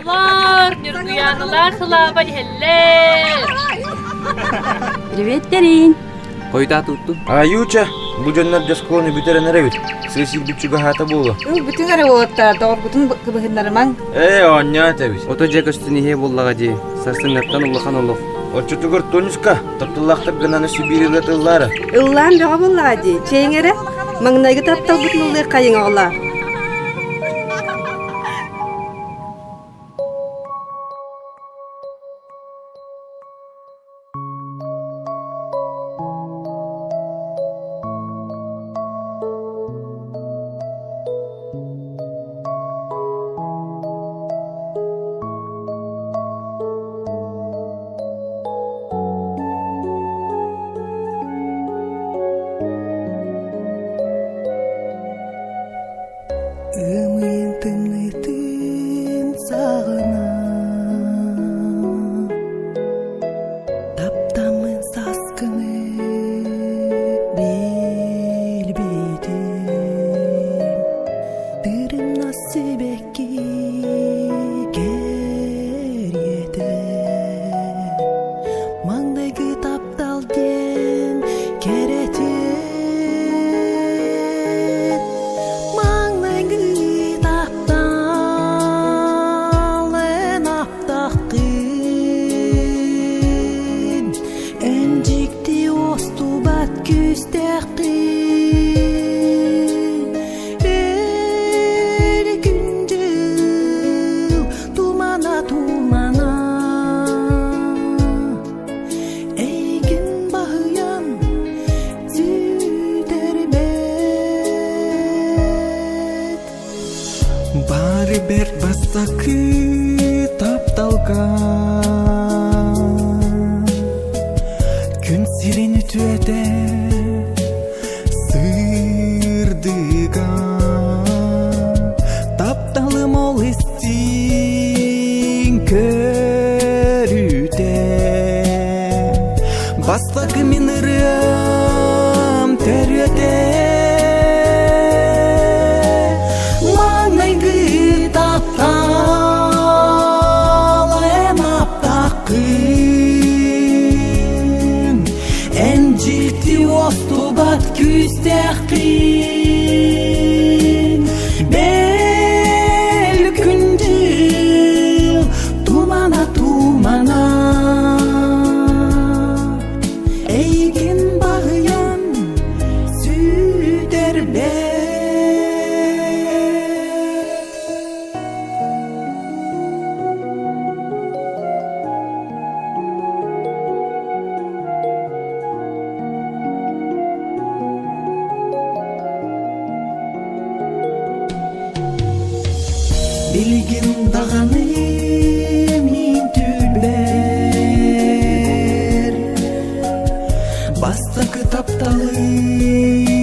Оҕолор, Ньургуйааналаах Сылааба иһэллэр. Привет, Тэрин. Хойутаа туттум. Аютча, бу дьоннор дьоскуону бүтэрэн эрэбит. Сыыс иирбит чугаһаата буолуо. Ыл бүтүн эрэ уолаттар, доҕоргутун кыбыһыннарымаҥ. Ээ, оонньоо этэбит. Ото дьэ көстөн иһиэ буоллаҕа дии. Сарсыҥҥаттан улахан олох. Оччотугар Тонюшка, тапталлаахтар гынаны Сибиир ырыата ыллаара. Ыллаан бөҕө буоллаҕа дии, чэйиҥ эрэ. Маҥнайгы тапталбытын ыллыыр хайыҥ оҕолоор. Ымыйын тымныытын саҕана Таптаммын саскыны билбитим Тырымнас сибэкки кэриэтэ Маҥнайгы таптал диэн кэрэтин Маҥнайгы тапталын аптаххын Эн дьикти уостубат күүстээххин Эр күн-дьыл тумана тумана Эйигин баһыйан сүтэрбэт Бары бэрт бастакы тапталга Күн сирин үтүөтэ сырдыга Тапталым ол истиҥ көрүүтэ Бастакы мин ырыам төрүөтэ Маҥнайгы таптал эн аптааххын Эн дьикти уостубат күүстээххин Бэл күндүл тумана тумана Эйигин баһыйан сүтэрбэт Билигин даҕаны мин түүлбэр Бастакы тапталым.